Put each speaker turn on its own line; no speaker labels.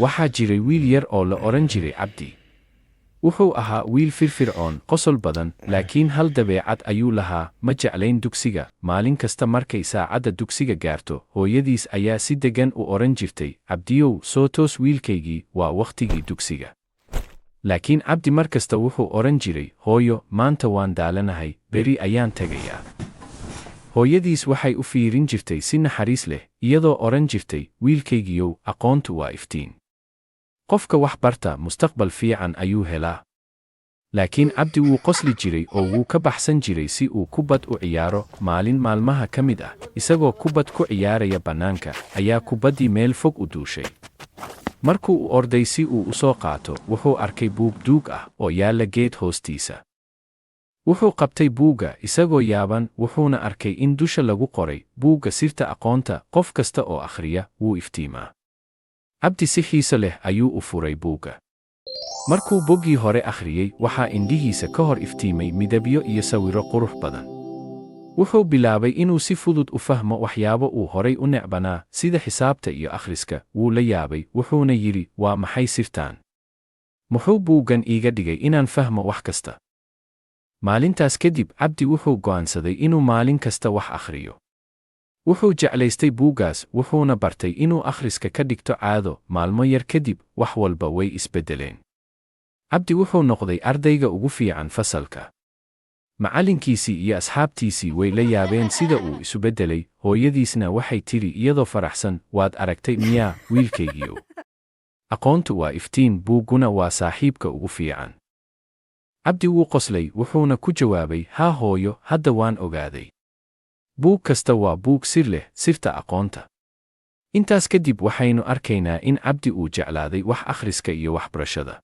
Waxaa jiray wiil yar oo la odhan jiray Cabdi. Wuxuu ahaa wiil firfircoon, qosol badan, laakiin hal dabeecad ayuu lahaa: ma jeclayn dugsiga. Maalin kasta markay saacadda dugsiga gaarto, hooyadiis ayaa si deggan u odhan jirtay, "Cabdiyow, soo toos wiilkaygii, waa wakhtigii dugsiga." Laakiin Cabdi mar kasta wuxuu odhan jiray, "Hooyo, maanta waan daalanahay, beri ayaan tagayaa." Hooyadiis waxay u fiirin jirtay si naxariis leh, iyadoo odhan jirtay, "Wiilkaygiyow, aqoontu waa iftiin. Qofka wax barta mustaqbal fiican ayuu helaa." Laakiin Cabdi wuu qosli jiray oo wuu ka baxsan jiray si uu kubad u ciyaaro. Maalin maalmaha ka mid ah, isagoo kubad ku ciyaaraya bannaanka, ayaa kubaddii meel fog u duushay. Markuu u orday si uu u soo qaato, wuxuu arkay buug duug ah oo yaalla geed hoostiisa. Wuxuu qabtay buugga isagoo yaaban, wuxuuna arkay in dusha lagu qoray, "Buugga sirta aqoonta, qof kasta oo akhriya wuu iftiimaa." Cabdi si xiiso leh ayuu u furay buugga. Markuu boggii hore akhriyey, waxaa indhihiisa ka hor iftiimay midabyo iyo sawirro qurux badan. Wuxuu bilaabay inuu si fudud u fahmo waxyaabo uu horay u necbanaa, sida xisaabta iyo akhriska. Wuu la yaabay, wuxuuna yidhi, "Waa maxay sirtaan? Muxuu buuggan iiga dhigay inaan fahmo wax kasta?" Maalintaas kadib, Cabdi wuxuu go'aansaday inuu maalin kasta wax akhriyo. Wuxuu jeclaystay buuggaas, wuxuuna bartay inuu akhriska ka dhigto caado. Maalmo yar kadib, wax walba way isbeddeleen. Cabdi wuxuu noqday ardayga ugu fiican fasalka. Macallinkiisii iyo asxaabtiisii way la yaabeen sida uu isu beddelay. Hooyadiisna waxay tidhi iyadoo faraxsan, "Waad aragtay miyaa, wiilkaygiyow? Aqoontu waa iftiin, buugguna waa saaxiibka ugu fiican." Cabdi wuu qoslay, wuxuuna ku jawaabay, "Haa hooyo, hadda waan ogaaday. Buug kasta waa buug sir leh, sirta aqoonta." Intaas kadib waxaynu arkaynaa in Cabdi uu jeclaaday wax akhriska iyo waxbarashada.